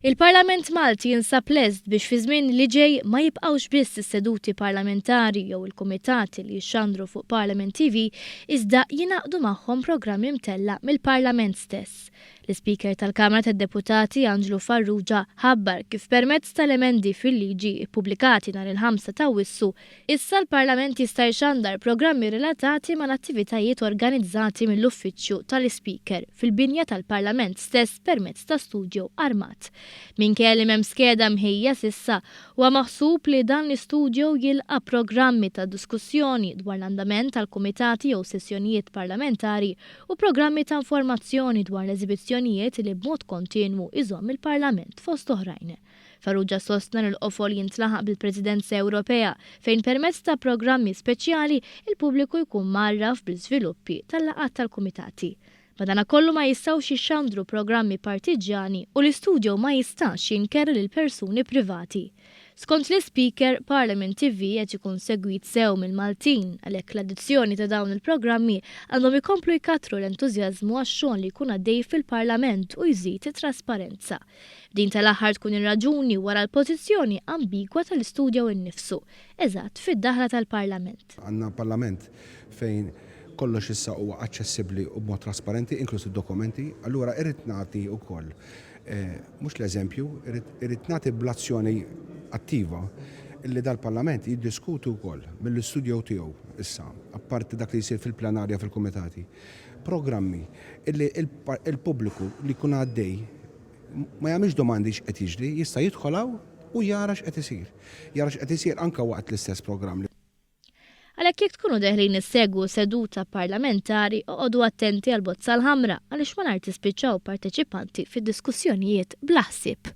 Il-Parlament Malti jinsab lest biex fi żmien li ġej ma jibqgħux biss is-seduti parlamentari jew il-kumitati li jixxandru fuq Parliament TV iżda jingħaqdu magħhom programmi mtella' mill-Parlament stess. L-Ispeaker tal-Kamra tad-Deputati Anġlu Farrugia ħabbar kif permezz tal-emendi fil-liġi ppubblikati nhar il-ħamsa t'Awwissu Issa l-Parlament jista' jxandar programmi relatati mal-attivitajiet organizzati mill-Uffiċċju tal-Ispeaker fil-binja tal-Parlament stess permezz ta' studio armat. Minkejja li m'hemm skeda mħejja s'issa, huwa maħsub li dan l-istudio jilqa' programmi ta' diskussjoni dwar l-andament tal-kumitati jew sessjonijiet parlamentari u programmi ta' informazzjoni dwar l-eżibizzjonijiet li b'mod kontinwu jżomm il-Parlament fost oħrajn. Farrugia sostna li l-qofol jintlaħaq bil-Presidenza Ewropea fejn permezz ta' programmi speċjali il-pubbliku jkun mgħarraf bl-iżviluppi tal-laqgħat tal-kumitati. Madanakollu ma jistgħux jixxandru programmi partiġġjani u l-istudio ma jistax jinkera lil persuni privati. Skont l-Ispeaker, Parliament TV qed ikun segwit sew mill-Maltin għalhekk l-addizzjoni ta' dawn il-programmi għandhom ikomplu jkattru l-entużjażmu għax-xogħol li jkun għaddej fil-Parlament u jżid it-trasparenza. Din tal-aħħar tkun ir-raġuni wara l-pożizzjoni ambigwa tal-istudio innifsu, eżatt fid-daħla tal-Parlament. Għandna Parlament fejn kollox issa huwa aċċessibbli u b'mod trasparenti, inkluż id-dokumenti, allura irrid nagħti wkoll mhux l-eżempju, irrid nagħti bl-azzjoni attiva illi dal-Parlament jiddiskuti wkoll mill-istudio tiegħu issa, apparti dak li jsir fil-plenarja fil-kumitati, programmi illi l-pubbliku li jkun għaddej ma jagħmilx domandi x'qed jiġri, jista' jidħol hawn u jara x'qed isir. Jara x'qed isir anke waqt l-istess programm. Għalhekk jekk tkunu deħlin issegwu seduta parlamentari oqogħdu attenti għall-bozza l-ħamra għaliex malajr tispiċċaw parteċipanti fid-diskussjonijiet bla ħsieb.